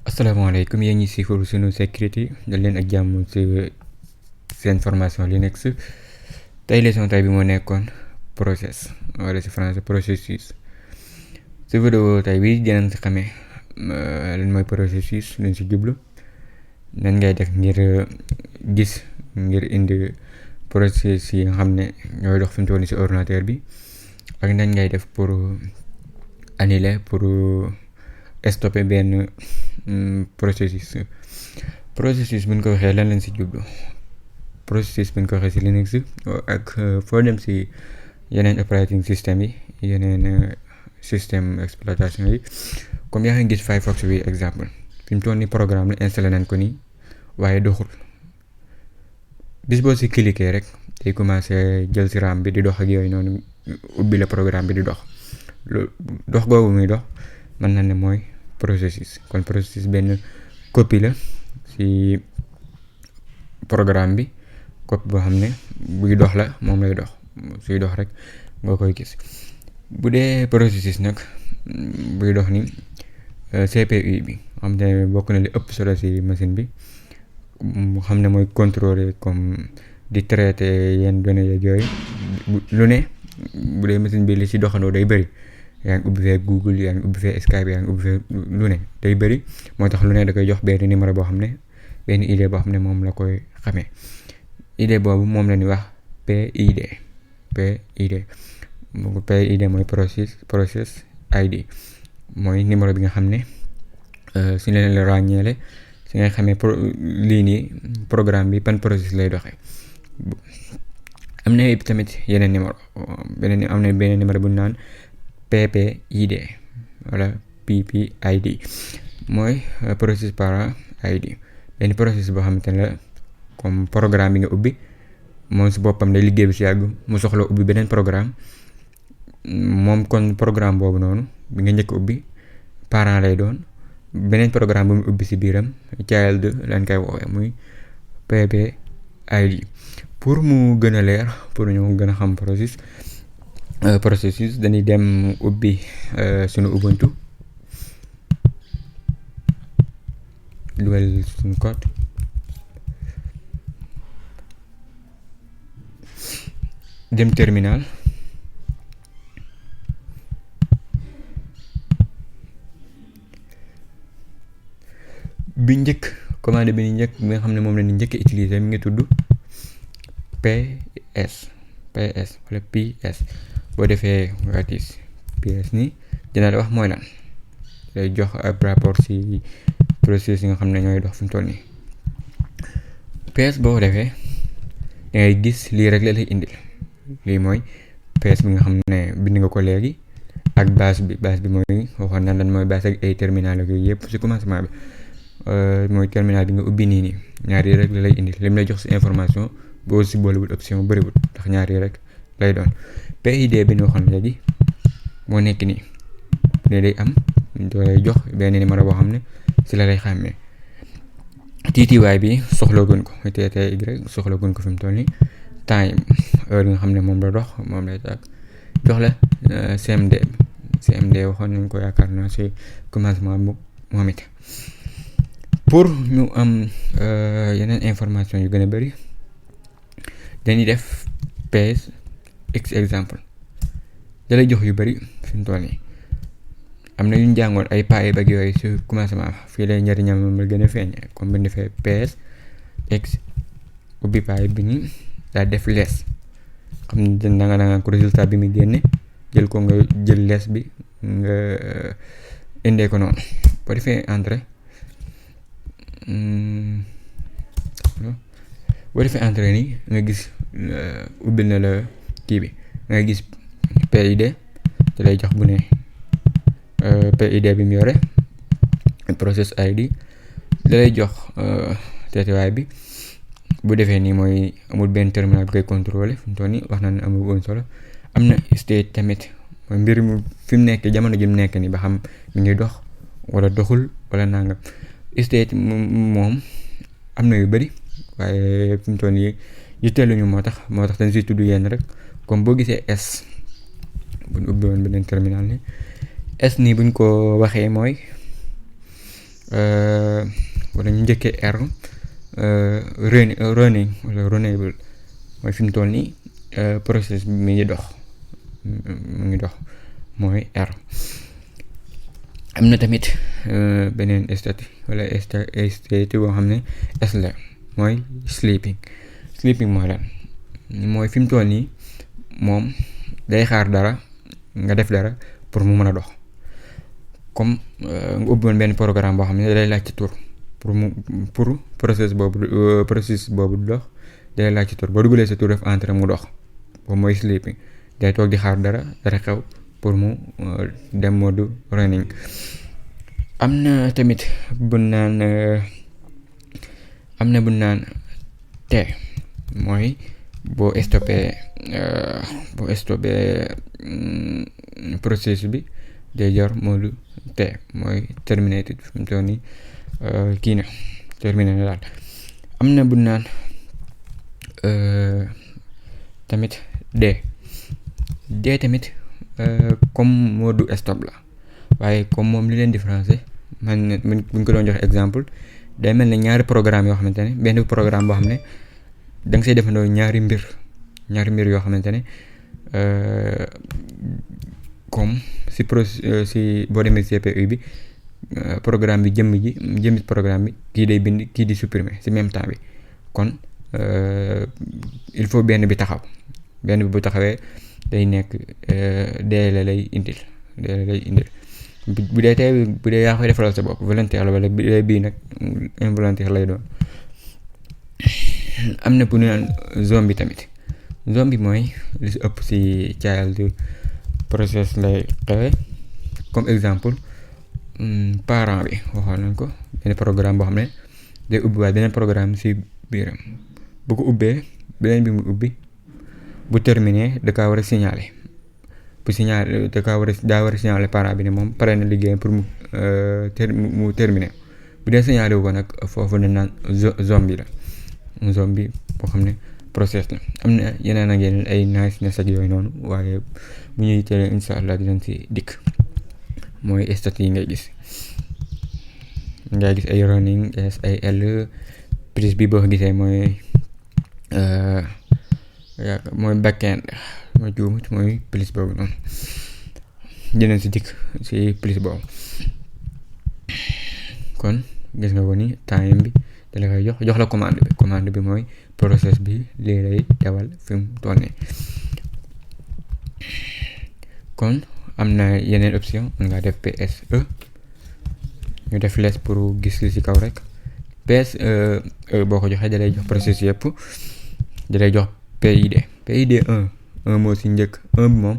asalaamaaleykum yéen ñi siifur sunu sécurité dal leen ak jàmm ci seen formation Linux. tey leçon tey bi moo nekkoon process wala ci français processus. ci vidéo tey bi dinañ ci xamee lan mooy processus luñ ci jublu, nan ngay def ngir gis ngir indi processus yi nga xam ne ñooy dox fi mu toll ci ordinateur bi, ak nan ngay def pour annuler pour stopper benn processus. processus buñ ko waxee lan lañ ci jublu. processus buñ ko waxee ci Linux ak foo dem ci yeneen operating system yi, yeneen système exploitation yi, comme yaa ngi gis Firefox bi exemple fi mu toll ni programme la installé nañ ko nii waaye doxul. bis boo ci cliquer rek day commencer jël ci RAM bi di dox ak yooyu noonu, ubbi la programme bi di dox. dox googu muy dox mën na ne mooy processus. kon processus benn copie la ci programme bi, copie boo xam ne buy dox la, moom lay dox, suy dox rek nga koy gis. bu dee processus nag buy dox ni CPU bi xam ne bokk na li ëpp solo ci machine bi, mu xam ne mooy contrôler comme di traiter yenn données yeeg yooyu. lu ne bu dee machine bi li ci doxandoo day bëri, yaa ngi ubbi fee Google, yaa ngi ubbi fee Skype, yaa ngi ubbi fee lu ne day bëri, moo tax lu ne da koy jox benn numéro boo xam ne, benn ID boo xam ne moom la koy xamee. ID boobu moom la ñuy wax PID. PID mooy process ID, mooy numéro bi nga xam ne su leen la ràññeele si nga xamee lii nii programme bi ban process lay doxee. am na tamit yeneen numéro, am na beneen numéro bu ñu naan PPID wala PPID, mooy process par ID. benn process boo xamante ne la comme programme bi nga ubbi, moom si boppam day liggéey bi si yàgg mu soxla ubbi beneen programme, moom kon programme boobu noonu bi nga njëkk ubbi parent lay doon, beneen programme bu mu ubbi si biiram child lañ koy woowee muy PPID. pour mu gën a leer, pour ñu gën a xam processus dañuy dem ubbi sunu Ubuntu, dugal suñu code, dem terminal, commande bi njëkk bi nga xam ne moom la ñu njëkk utiliser mi ngi tudd PS wala PS. boo defee gratis PS nii dina la wax mooy lan, day jox ab rapport ci processus yi nga xam ne ñooy dox fi mu toll nii. PS boo defee da ngay gis lii rek la lay indil, lii mooy PS bi nga xam ne bind nga ko léegi, ak base bi mooy waxoon na lan mooy base ak ay terminal ak yooyu yëpp ci commencement bi. mooy terminal bi nga ubbi nii ñaar yi rek la lay indil, lim lay jox ci information boo ci boolewul option bëriwul, ndax ñaar yi rek lay doon. PID bi ñu waxoon léegi moo nekk nii, ne day am doo lay jox benn numéro boo xam ne ci la lay xàmmee. TTY bi soxlaguñ ko, TTY soxlaguñ ko fi mu toll nii. time heure nga xam ne moom la dox, moom lay tàgg jox la CMD waxoon nañ ko yaakaar naa ci commencement bu moom it. pour ñu am yeneen information yu gën a bari dañuy def PS exemple, da lay jox yu bari fi mu toll nii. am na yu ñu jàngoon ay PAE ak yooyu ci commencement, fii lay njëriñam moom la gën a feeñ. comme bu ñu defee PS ubbi PAE bi nii daa def lees, xam ne da nga ko résultat bi muy génne, jël ko nga jël lees bi nga indee ko noonu. boo defee entrée nii nga gis ubbil na la kii bi, nga gis PID da lay jox bu ne PID bi mu yore, process ID da lay jox TTY bi. bu defee nii mooy amul benn terminal bi koy contrôler fi mu toll nii, wax na ne amul woon solo. am na state tamit, mooy mbir mi fi mu nekk, jamono ji mu nekk nii ba xam mi ngi dox wala doxul wala nangam. state moom am na yu bari waaye fi mu toll nii yitteeluñu, moo tax dañ siy tudd yenn rek. comme boo gisee S buñ ubbi woon beneen terminal ni S nii buñ ko waxee mooy wala ñu njëkkee R running wala runnable mooy fi mu toll nii process bi mu ngi dox mooy R. am na tamit beneen statut wala statut boo xam ne S la mooy sleeping mooy lan mooy fi mu toll nii moom day xaar dara nga def dara pour mu mën a dox comme nga ubbi woon benn programme boo xam ne day laaj ci tur pour process boobu du dox day laaj ci tur boo dugalee sa tur def entrée mu dox boobu mooy sleeping day toog di xaar dara xew pour mu dem mode running. am na tamit bu naan T mooy boo stoppé processus bi day jar mode T mooy terminated fi mu toll nii kii na terminé na daal. am na bu naan tamit D tamit comme mode stop la waaye comme moom li leen différencier man buñ ko doon joxe exemple day mel ne ñaari programme yoo xamante ne benn programme boo xam ne da nga say defandoo ñaari mbir yoo xamante ne comme si boo demee CPU bi programme bi jëmmi programme bi kii day bind kii di supprimer si même temps bi kon il faut benn bi taxaw benn bi bu taxawee day nekk dee la lay indil bu dee yaa koy defalal sa bopp volontaire la wala bu dee bii nag involontaire lay doon. am na bu ñu naan zombie tamit zombie mooy li si ëpp si child process lay xewe comme exemple parent bi waxoon nañ ko benn programme boo xam ne day ubbi waaye beneen programme si biiram bu ko ubbee beneen bi mu ubbi bu terminé da kaa war a signaler daa war a signaler parent bi ne moom pare na liggéeyam pour mu terminer bu dee signaler wu ko nag foofu dañ naan zombie la zombie boo xam ne process la. am na yeneen ak yeneen ay nice na sag yooyu noonu waaye bu ñuy teel insha allah dinañ si dikk. mooy statut yi ngay gis ay running ay L plus bi boo ko gisee mooy backend mooy juumut mooy plus boobu noonu dinañ si dikk si plus boobu. kon gis nga ko ni time bi da la koy jox la commande bi mooy process bi lii lay dawal fi mu toll nii. kon am na yeneen option mën ngaa def PSE ñu def less pour gis li ci kaw rek PSE boo ko joxee da lay jox processus yëpp da lay jox PID 1 moo ci njëkk 1 bi moom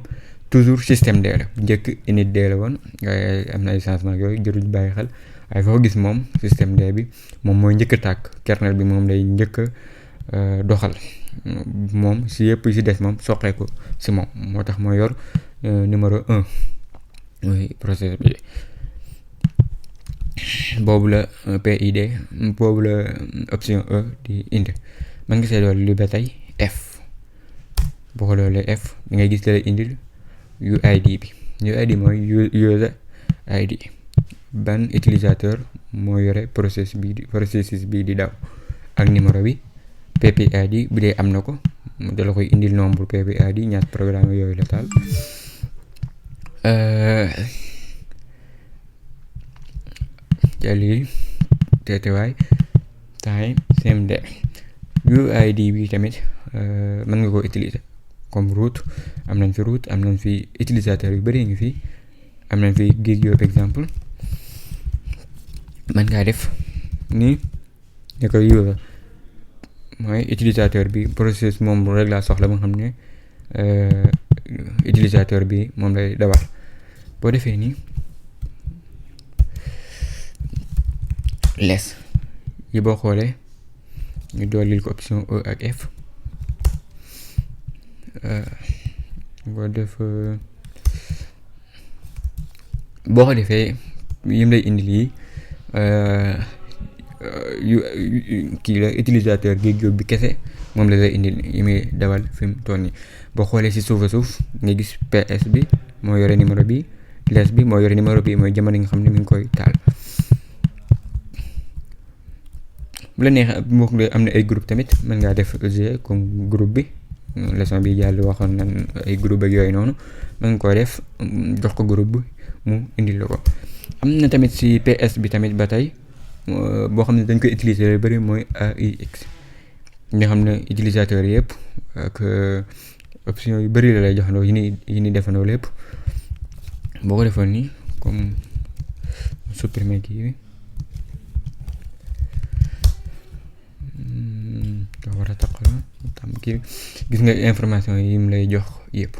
toujours système D la bu njëkk init D la woon waaye am na ay changement yooyu jëruñ bàyyi xel waaye foo gis moom système D bi moom mooy njëkk tàkk kernel bi moom lay njëkk doxal moom si yëpp si des moom soqeeku si moom moo tax moo yor numéro 1 mooy processus bi boobu la PID boobu la option E di indi. man gisee loolu li ba tey F boo ko loolee F da ngay gis lay indil UID bi UID mooy user ID ban utilisateur moo yore processus bi di daw ak numéro bi PPID bu dee am na ko dala koy indil nombre PPID ñaat programme yooyu la taal. jali TTY time CMD UID bi tamit mën nga koo utiliser comme route am nañ fi utilisateur yu bari ngi fi am nañ fi Gigio par exemple mën ngaa def ni ne ko user mooy utilisateur bi processus moom rek laa soxla ba nga xam ne utilisateur bi moom lay dawal. boo defee nii less yi boo xoolee ñu doolil ko option E ak F boo ko defee yim lay indil yi kii la utilisateur Gigio bi kese moom la lay indil yi muy dawal fi mu toll nii. boo xoolee si suuf nga gis PS bi moo yore numéro bi less bi moo yore numéro bi mooy jamono yi nga xam ne mi ngi koy taal. bu la neexee boo ko am na ay groupe tamit mën ngaa def G comme groupe bi leçon bi jàll waxoon nan ay groupe ak yooyu noonu mën nga koo def jox ko groupe bi mu indil la ko. am na tamit si PS bi tamit ba tey boo xam ne dañ koy utiliser lu bëri mooy AUX nga xam ne utilisateur yëpp ak option yu bëri la lay joxandoo yi ni defandoo lépp boo ko defoon nii comme supprimer kii bi war a taqala tam kii gis nga information yi mu lay jox yëpp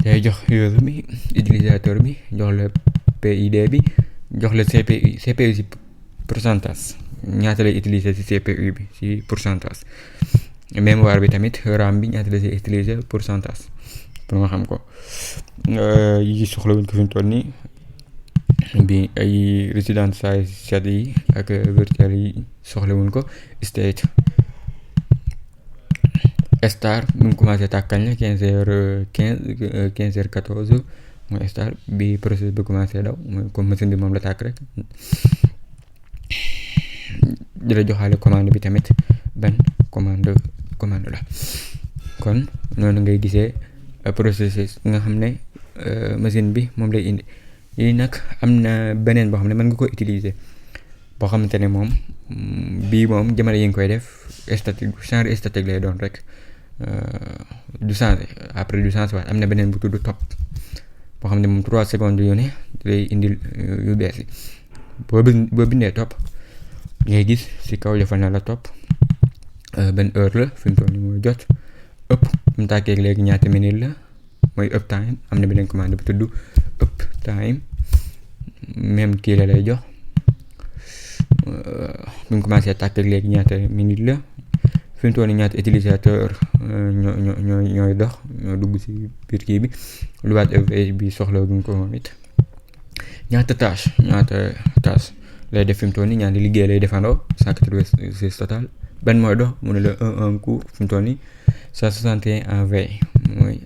day jox user bi utilisateur bi jox la PID bi jox la CPU si pourcentage ñaata lay utiliser si CPU bi si pourcentage mémoire bi tamit RAM bi ñaata la si utiliser pourcentage pour nga xam ko yi soxla wuñ ko fi mu toll nii bi ay resident size set yi ak virtual yi soxla wuñ ko state star bi mu commencé tàkkañ la 15h14 mooy star bi process bi commencé daw mooy comme machine bi moom la tàkk rek di la joxaale commande bi tamit ban commande la kon noonu ngay gisee processus nga xam ne machine bi moom lay indi lii nag am na beneen boo xam ne mën nga ko utiliser boo xamante ne moom bii moom jamono yi nga koy def statique genre statique lay doon rek du changer après du changer waat am na beneen bu tudd top boo xam ne moom 3 secondes yu ne lay indil yu bees yi boo bindee top ngay gis si kaw defal na la top benn heure la fi mu toll nii mooy jot ëpp mu tàkkee léegi ñaata minute la mooy up time am na beneen commande bu tudd up time même kii la lay jox bu ñu commencé tàkkee léegi ñaata minute la fi mu toll nii ñaata utilisateur ñooy dox ñoo dugg si biir kii bi lu waat bi soxla guñ ko moom it ñaata tâche lay def fi mu toll nii ñaata liggéey lay defandoo 186 total benn mooy dox mu ne la un cours fi mu toll nii 161 en veille mooy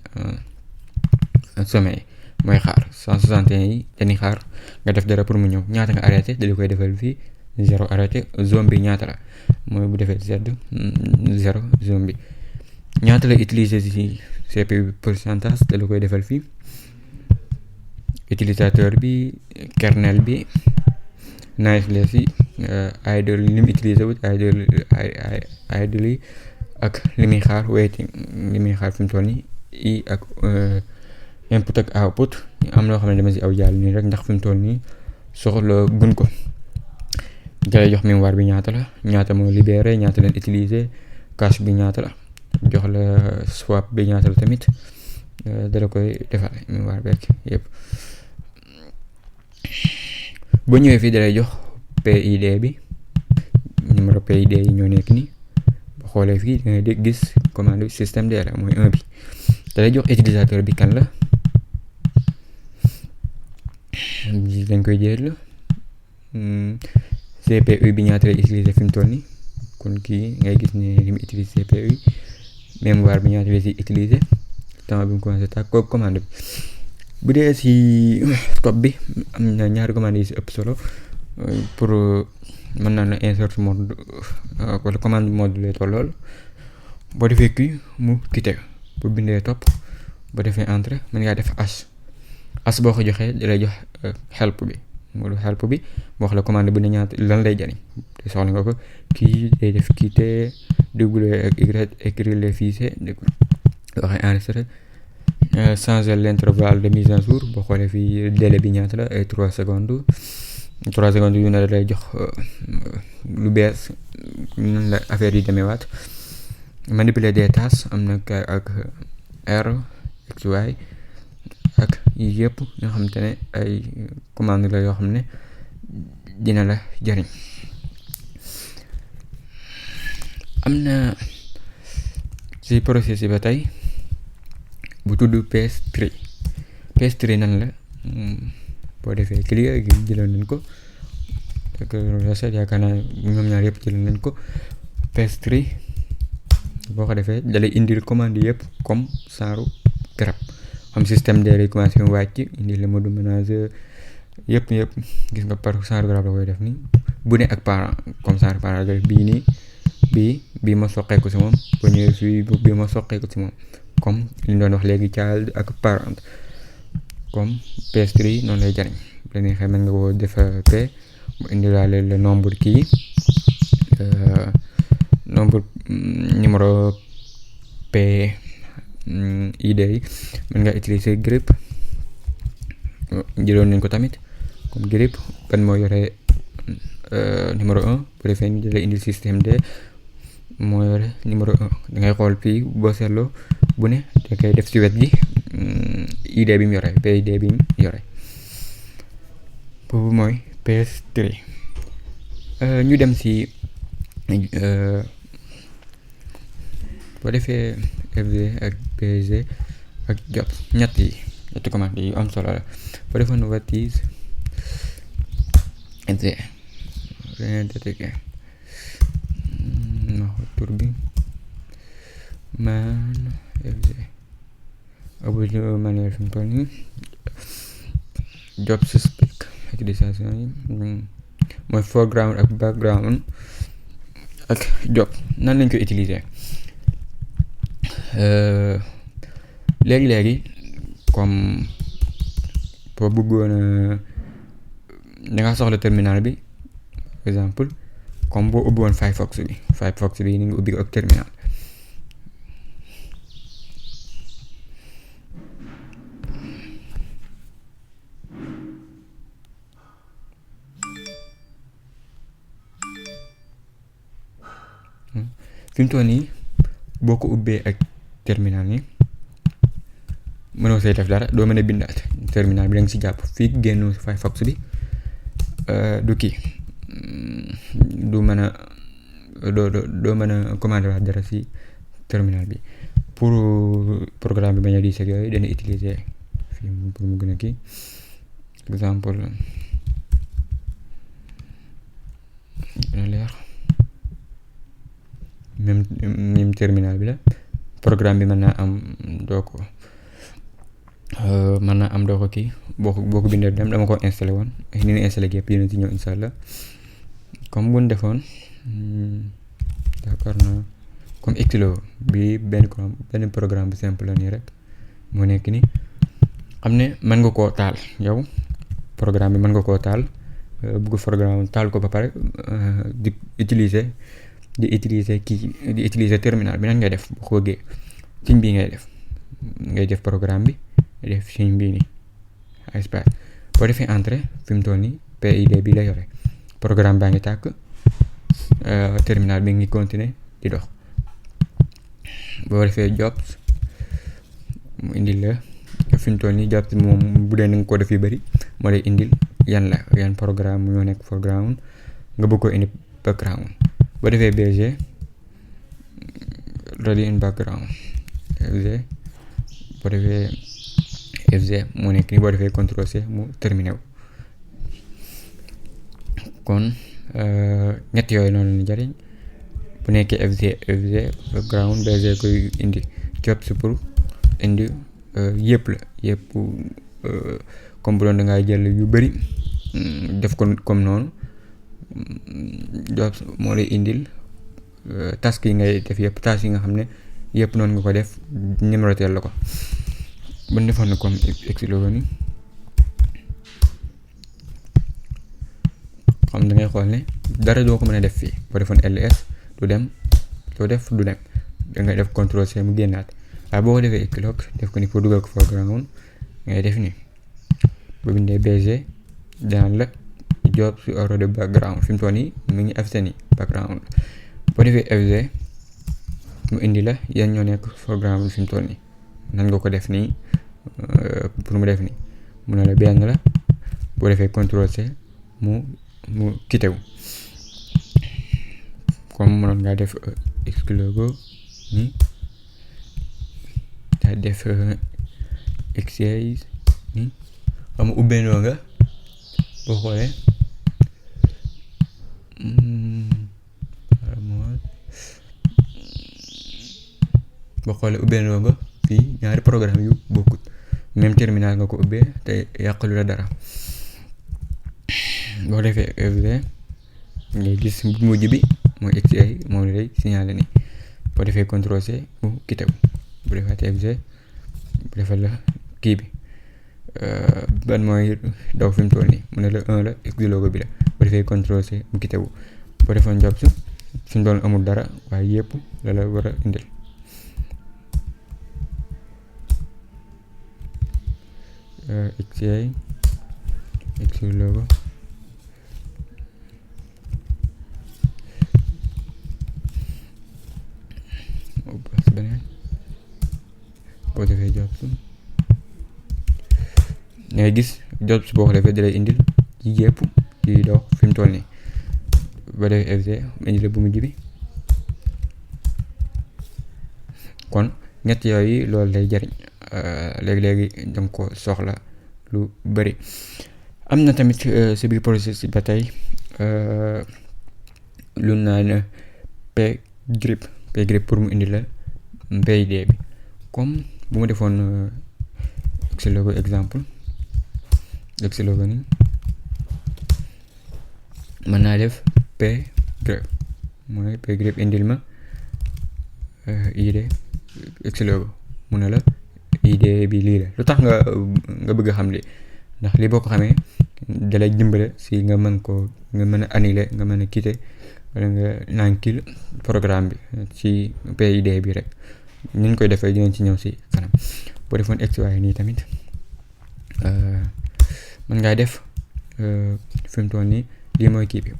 sommeil mooy xaar 161 yi dañuy xaar nga def dara pour mu ñëw ñaata nga arrêté dañu koy defal fii 0 arrêté zone bi ñaata la mooy bu defee Z 0 zone bi ñaata la utiliser ci CPU pourcentage dañu koy defal fii utilisateur bi kernel bi niceless yi idle li mu utiliser wut idle yi ak li muy xaar waiting li muy xaar fi mu toll nii i ak input ak output am loo xam ne dama si aw jàll nii rek ndax fi mu toll nii soxla gun ko dalay jox mémoire bi ñaata moo libéré ñaata leen utiliser cache bi ñaata la jox la swap bi ñaata la tamit dala koy defal mémoire beeg yëpp boo ñëwee fii dalay jox PID bi numéro PID yi ñoo nekk nii boo xoolee fii da ngay gis commande bi système D la mooy 1 bi dalay jox utilisateur bi kan la dañ koy jël CPU bi ñaata lay utiliser fi mu toll nii kon kii ngay gis ne li mu utiliser CPU mémoire bi ñaata lay si utiliser temps bi mu commencé tàkk kooku commande bi bu dee si top bi am na ñaari commande yi si ëpp solo pour mën naa la insert mode wala commande mode lay tollool boo defee kii mu quitté bu bindee top boo defee entrée mën ngaa def H boo ko joxee da lay jox help bi moolu help bi mu wax la commande bu ne ñaata lan lay jariñ te soxla nga ko kii day def quitter W ak Y écrire les fichiers di ko waxee enregistrer changer l'intervalle de mise à jour boo xoolee fii délai bi ñaata la ay 3 secondes yu ne lay jox lu bees nan la affaire yi demee waat manipuler des tâches am na ak R X Y ak yëpp nga xamante ne ay commande la yoo xam ne dina la jariñ am na ci processus ba tey bu tudd PS3 nan la boo defee clic gi jëloon nañ ko ak recette yaakaar naa ñoom ñaar yëpp jëloon nañ ko PS3 boo ko defee dalay indil commande yëpp comme saaru garab am système de commencé wàcc indi le mode ménage yëpp gis nga par saaru garab la koy def nii bu ne ak parent comme ça parent bii nii bii ma soqeeku si moom bu ñëwee fii bii ma soqeeku si moom comme li ñu doon wax léegi child ak parent comme PS3 noonu lay jariñ bu la neexee mën nga koo def P mu indilaale le nombre kii nombre numéro P ID yi mën nga utiliser grep jëloon nañ ko tamit comme grep ban moo yore numéro 1 bu defee ñu jëlee indi système D moo yore numéro 1 da ngay xool fii boo seetloo bu ne da koy def ci wet gi ID bi mu yore PID bi mu yore boobu mooy PS3 ñu dem ci boo defee FG ak PG ak jobs ñetti commande yu am solo la boo defoon what is FG détecté tur bi man FG abouti manuel fi mu toll nii job spec utilisation yi mooy foreground ak background ak job nan lañ ko utiliser léegi comme boo bëggoon da nga soxla terminal bi par exemple comme boo ubbi woon Firefox bi ni nga ubbi ko ak terminal fi mu toll nii boo ko ubbee ak terminal ni mënoo say def dara doo mën a bindaat terminal bi da nga si jàpp fii génn Firefox bi du kii du mën a doo mën a commandé wax dara si terminal bi pour programme bi bañ a diis ak yooyu dana utiliser fii pour mu gën a kii exemple dana leer même terminal bi la programme bi mën naa am doo ko kii boo ko bindee dem dama ko installé woon ni ñu installé yëpp dina ci ñëw insha Allah comme bu ñu defoon d'accord na comme Xlo bi benn programme bu simple la nii rek moo nekk ni xam ne mën nga koo taal yow programme bi mën nga koo taal bugg programme taal ko ba pare di utiliser terminal bi nan ngay def boo ko bëggee signe bii ngay def programme bi def signe bii nii espace boo defee entrée fi mu toll nii PID bi la yore programme baa ngi tàkk terminal bi ngi continuer di dox boo defee jobs mu indil la fi mu toll nii jobs moom bu dee nga ko def yu bëri moo lay indil yan programme ñoo nekk foreground nga bëgg ko indi background boo defee BG ready in background FG boo defee FG moo nekk ni boo defee CTRL C mu terminé wu kon ñett yooyu noonu la jariñ bu nekkee FG background BG koy indi jobs pour indi yëpp comme bu doon da ngaa jël yu bëri def ko comme noonu jobs moo lay indil task yi ngay def yëpp task yi nga xam ne yëpp noonu nga ko def numérotel la ko bu ñu defoon comme Xlo ni xam da ngay xool ne dara doo ko mën a def fii boo defoon ls du dem soo def du dem da ngay def CTRL C mu génnaat waaye boo ko defee Xlo def ko ni pour dugal ko foreground ngay def ni boo bindee BG daan la job su already background fi mu toll nii mu ngi affiché ni background boo defee FG mu indi la yan ñoo nekk foreground fi mu toll nii nan nga ko def nii pour mu def nii mu ne la benn la boo defee CTRL C mu quitté wu comme mënoon ngaa def Xlogo ni daa def X6 ni xam nga ubbeendoo nga boo xoolee ubbeendoo nga fii ñaari programme yu bokkut même terminal nga ko ubbee te yàqalu la dara boo defee FG ngay gis bu mujj bi mooy XCI moom lay signalé ni boo defee contrôle C mu quitté wu bu defaatee FG bu defal la kii bi ban mooy daw fi mu toll nii mu ne la 1 la X logo bi la boo defee contrôle C mu quitté wu boo defoon job suñ doon amul dara waaye yëpp la war a indil. XCI X logo beneen boo defee job ngay gis job boo ko defee dalay indil ci yëpp ci dox fi mu toll nii boo defee FG indil bu mujj bi kon ñett yooyu loolu lay jariñ léegi-léegi danga ko soxla lu bari. am na tamit si biir processus ba tey lu naan pgrip pour mu indi la PID bi comme bu ma defoon Xlogo exemple Xlogo ni mën naa def pgrip mooy pgrip indil ma ID Xlogo mu ne la ID bi lii la. lu tax nga bëgg a xam li ndax lii boo ko xamee dalay dimbale si nga mën a annuler nga mën a quitter wala nga naan kill programme bi ci PID bi rek ni ñu koy defee dinañ ci ñëw si kanam. boo defoon XY nii tamit mën ngaa def fi mu toll nii lii mooy kii bi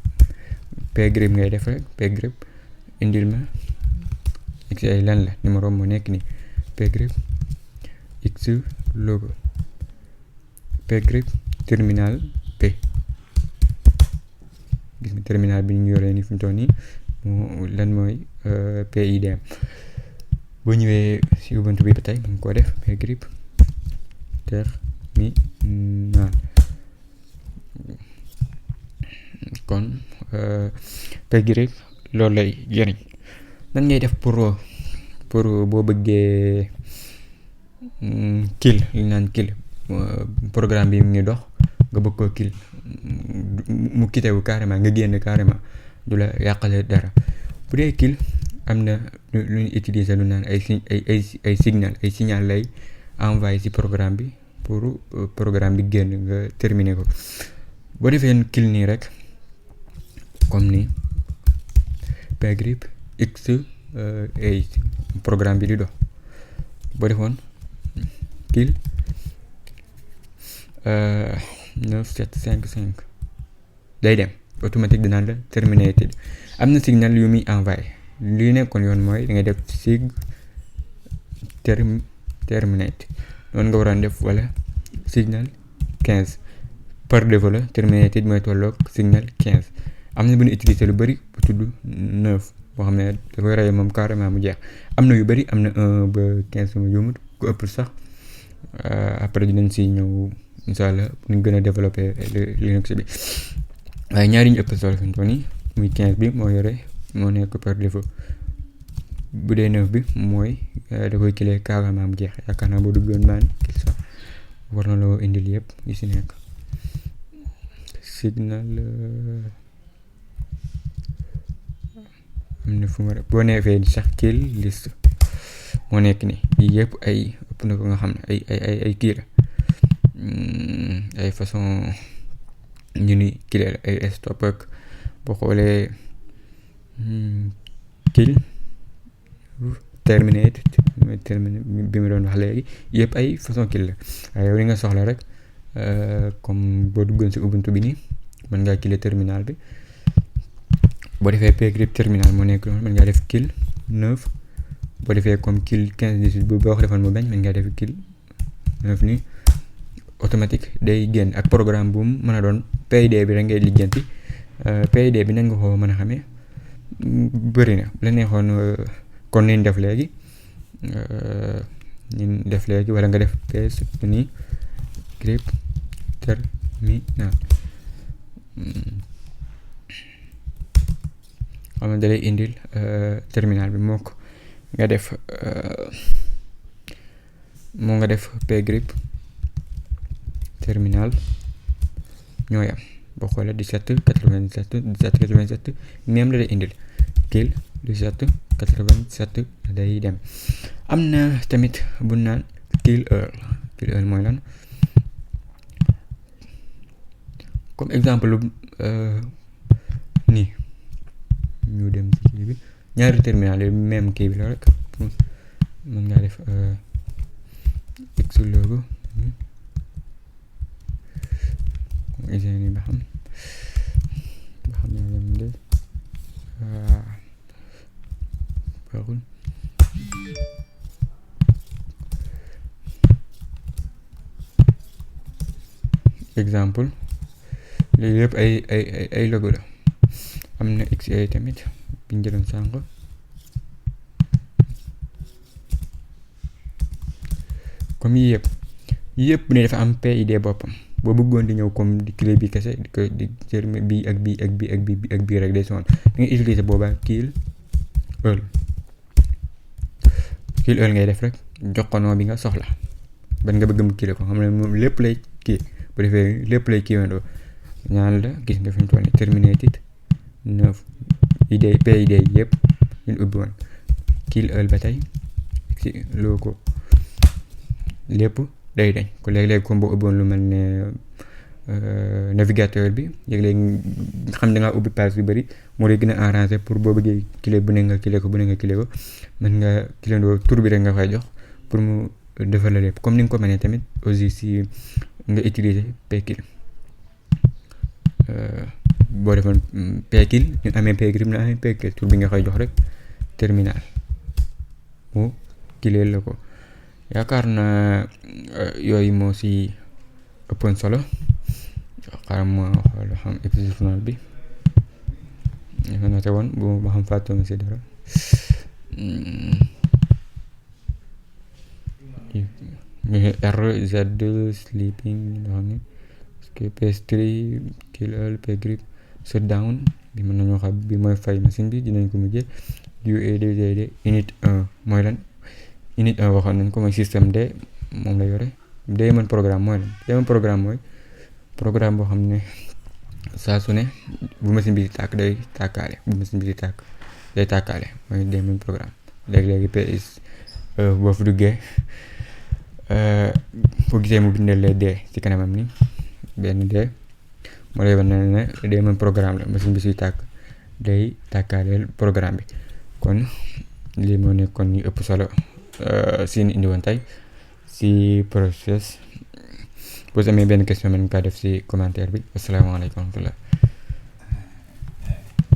pgrip ngay def rek pgrip indil ma XY lan la numéro moo nekk nii pgrip Xlogo pgrip terminal P gis nga terminal bi ñu yoree ni fi mu toll nii lan mooy PID. boo ñëwee si Ubuntu bi ba tey mën koo def pgrip terminal. kon pgrip loolu lay jëriñ. nan ngay def pour boo bëggee kill li naan kill programme bi mu ngi dox nga bëgg koo kill mu quitté wu carrément nga génn carrément du la yàqale dara. bu dee kill am na lu ñu utiliser lu naan ay signal lay envoyé ci programme bi pour programme bi génn nga terminer ko. boo defee kill nii rek comme ni pgrip programme bi di dox boo defoon kill 9755 day dem automatique dinaan la terminated. am na signal yu muy envoyé li nekkoon yoon mooy da ngay def sig terminate noonu nga waroon def wala signal 15 par défaut la terminated mooy tolloog signal 15. am na bu ñu utiliser lu bari bu tudd 9 boo xam ne dafay rey moom carrément mu jeex. am na yu bari am na 1 ba 15 mu yumut ku ëpp sax après dinañ si ñëw incha allah ñu gën a développer Linux bi waaye ñaari ñu ëpp solo fi mu toll nii muy 15 bi moo nekk par défaut. bu dee 9 bi mooy da koy kilee carrément mu jeex. yaakaar naa boo duggoon maan kii sax war na loo indil yëpp yi si nekk signal am na fu ma boo neefee di sax kill list moo nekk ni yii yëpp ay ëpp na ko nga xam ne ay kii la ay façon ñu ni kill ay stop ak boo xoolee kill terminate bi ma doon wax léegi yëpp ay façon kill la waaye yow li nga soxla rek comme boo duggoon si Ubuntu bi nii mën ngaa killer terminal bi. boo defee pgrip terminal moo nekk noonu mën ngaa def kill 9 boo defee comme kill 15 18 boo ko defoon mu bañ mën ngaa def kill 9 nii automatique day génn ak programme bu mu mën a doon. PID bi rek ngay lijjanti PID bi nan nga ko mën a xamee bëri na la neexoon kon ni ñu def léegi wala nga def ps ni grip terminal xam nga dalay indil terminal bi moo nga def pgrip terminal ñooy am boo xoolee 17 87 17 87 même la day indil kill 17 87 day dem. am na tamit bu naan kill all mooy lan comme exemple nii ñu dem ci kii bi ñaari terminal yi même kii bi la rek mën ngaa def x logo ni ba xam ñoo dem de baaxul exemple lii yëpp ay logo la. am na XA tamit biñ jëloon sànq comme yii yëpp ne dafa am PID boppam boo bëggoon di ñëw comme di clé bi kese di ko di jël bii ak bii ak bii ak bii ak bii rek day sonn da ngay utiliser boobaa kill all ngay def rek jox ko noo bi nga soxla ban nga bëgg mu kile ko xam ne moom lépp lay kii bu defee lépp lay kiiwandoo ñaan la gis nga fi mu toll nii terminated 9 PID yëpp ñu ubbi woon kill all ba tey si logo lépp day dañ ko léeg-léeg comme boo ubbi woon lu mel ne navigateur bi léeg-léeg xam da ngaa ubbi page yu bëri moo lay gën a arrangé pour boo bëggee kile bu ne nga kile ko mën nga kilandoo tur bi rek nga koy jox pour mu defal la lépp comme ni nga ko mënee tamit aussi si nga utiliser pkill boo defoon pkill ñu amee pgrip na amee pkill tur bi nga koy jox rek terminal mu kileel la ko yaakaar na yooyu moo si ëppoon solo xaaral ma xool xam épisode final bi dafa noté woon bu ma xam fàttuma si dara RZ sleeping loo xam ne parce que PS3 kill all pgrip shutdown bi mën nañoo xam bi mooy fay machine bi dinañ ko mujjee UADD unit 1 mooy lan unit 1 waxoon nañ ko mooy système D moom la yore daemon programme mooy lan daemon programme mooy programme boo xam ne saa su ne bu machine bi di tàkk day tàkkaale bu machine bi di tàkk day tàkkaale mooy daemon programme léegi PS boo fi duggee boo gisee mu bindal D ci kanamam ni benn D moo lay wan ne daemon programme la machine bi suy tàkk day tàkkaaleel programme bi kon lii moo nekkoon ñu ëpp solo si ñu indi woon tey si process boo amee benn question mën nga def si commentaire bi asalaamaaleykum wa rahmatullah